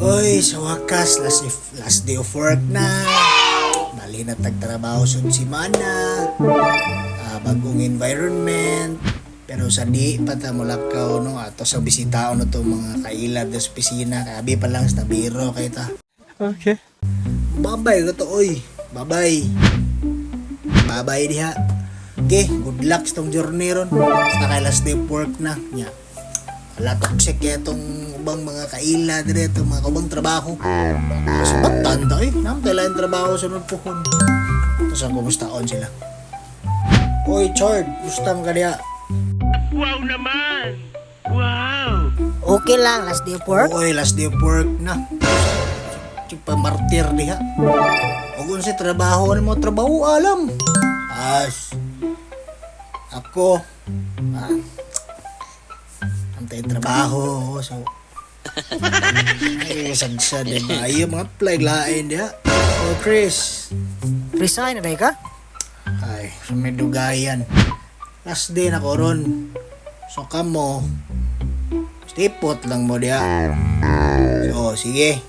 Oy, sa wakas, last day of work na. Bali na tagtrabaho sa simana. Bagong environment. Pero sa di pa ta mulakaw, no, ato sa bisitaon na to mga kailad sa opisina. Kabi pa lang sa biro kay ta. Okay. Babay ka to, oy. Babay. Babay diha. Okay, good luck sa tong journey ron. Sa kay last day of work na. Nya. Wala, toxic kaya itong ubang mga kaila dire, itong mga ubang trabaho. Kasi ba't tanda eh? Namtay lang trabaho sa nung puhon. Tapos ang kumustaon sila. Oy, Chard, gusto mo ka diha? Wow naman! Wow! Okay lang, last day of work. Oy, last day of work na. Pa martir diha. Og unsay trabaho ano mo trabaho alam. As ako antay trabaho, so ay sadsad eh maayo mga apply lain diha. Oh, Chris. Resign na day ka? Ay, sa may dugayan. Last day na ko ron. So kamo, stipot lang mo diha. So, sige.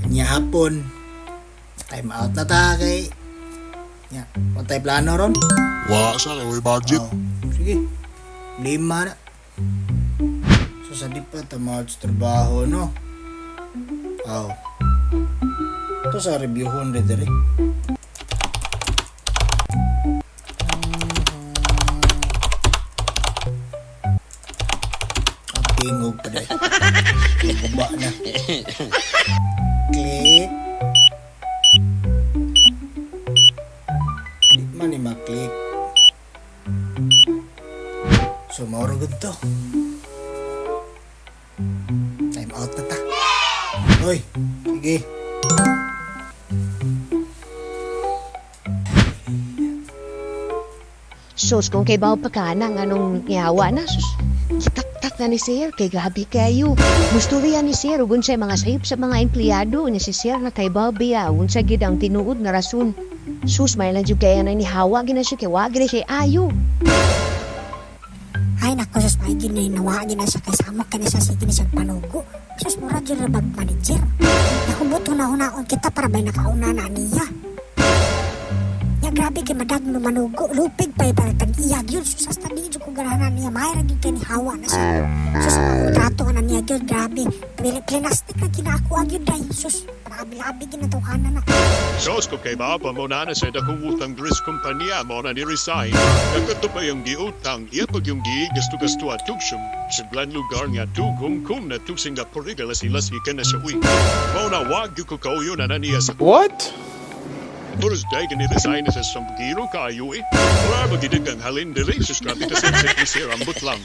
Kanya hapon. Time out na ta kay. Nya, patay plano ron. Wa sa kay budget. Oh, sige. Lima na. So sa di pa tamad sa trabaho, no? Aw. Ito sa reviewhon rin diri. Ang tingog pa dahil. Guba na. Click. Di man ni maklik. So, mauro gud to. Time out na ta. Hoy, sige. Sus, kung kay baw pa ka na, nga nung yawa na, sus, gitaktak na ni sir, kay grabe kayo. Musturya ni sir, ug unsay mga sayop sa mga empleyado, ni si sir na kay baw biya, unsa gid ang tinuod nga rason. Sus, may lang jud kaya na ni hawa gina siya, kay wa gina siya ayo. Ay nako sus, may gini nawa gina siya kay samok kani siya, sige na siya panugo. Sus, mura jud ra bag manager. Naku, buto na hunaon kita para bay nakauna na niya. Ya grabe kay madag mo manugo, lupig pa para tag iyag yun. Sus, hasta di jud ko ganahan niya, may ra gyud kay ni hawa na siya. Sus, ang trato na niya gyud grabe. Pili plastic na kinako gyud day. Sus, labi-labi gid na tawhana na. Sos ko kay baba mo na na sa dakong utang dris kompanya mo na ni resign. Nagkato pa yung giutang, iya pag yung gi gasto gasto at tugsum. Sa blan lugar nga tug Hong Kong na tug Singapore gala sila si na sa uwi. Mo na wag ko kauyo na na niya sa What? Thursday gani resign na sa sambugiro kaayo eh. Wala magidag ang halin diri, sus grabe ka sa ambot lang.